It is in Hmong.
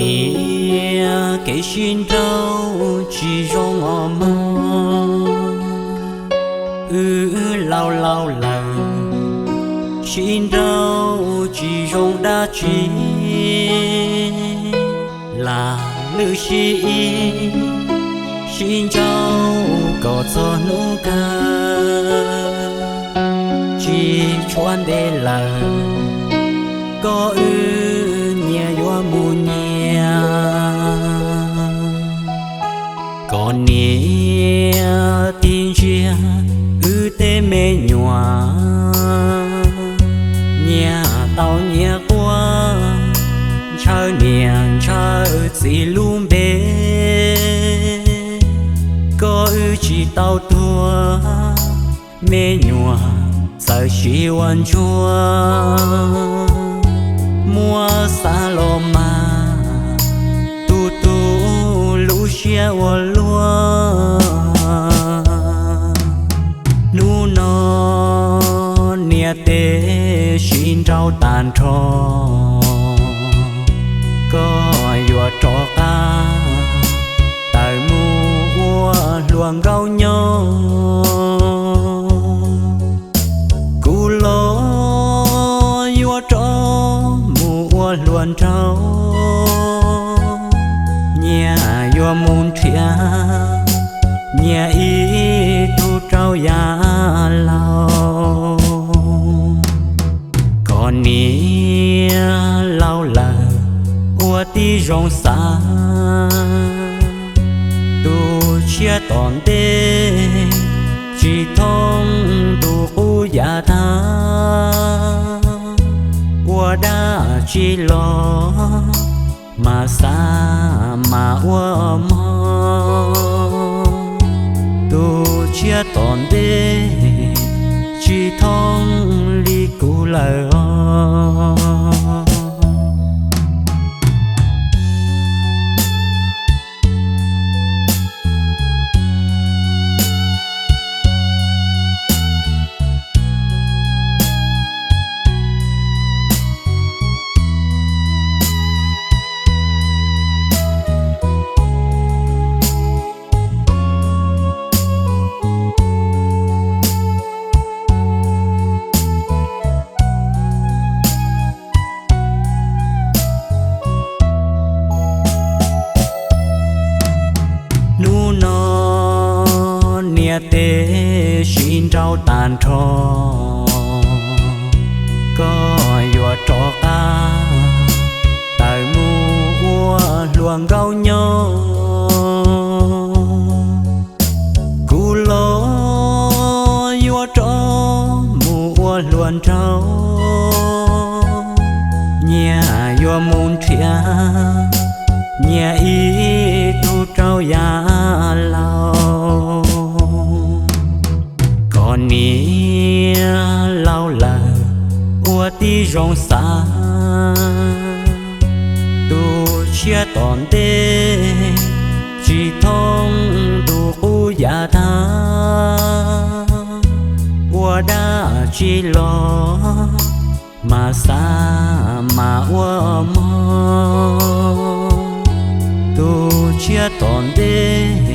Niam, kev sib nrauj tsis zoo os mog. Wb laus laus lawm, sib nrauj tsis zoo dab tsi. Lam lwj sib ib, sib ntsauj kom txog hnub kawg. Tsis tshuav ntev lawm, koj wb nyias yuav mus nyias. Koj niam, tig ntsia wb tej me nyuam, nyias tau nyias quaj, ntshaw niam ntshaw txiv lub npe. Koj wb tsis tau tuag, me nyuam txawm siv ua ntsuag. Muab xav los mas, tu tu lub siab ua luaj. Hnub no niam tes sib nrauj tag nrho, koj yuav rov qab tawm mus ua hluas nkauj nyob. Kuv los yuav rov mus ua hluas nraug, nyias yuav mus nrhiav nyias ib tug rau yav laus. Koj niam, laus lawm ua tib zoo xav, tu siab tom ntej tsis thoob tus qub yav tag. Ua dab tsi los mas xav mas ua mog, tu siab tom ntej tsis thoob li kuv lawm os. Hnub no niam tes sib nrauj tag nrho, koj yuav rov qab tawm mus ua hluas nkauj nyob. Kuv los yuav rov mus ua hluas nraug, nyias yuav mus nrhiav nyias ib tug rau yav laus. Koj niam, laus lawm ua tib zoo xav, tu siab tom ntej tsis thoob tus qub yav tag. Ua dab tsi los mas xav mas ua mog, tu siab tom ntej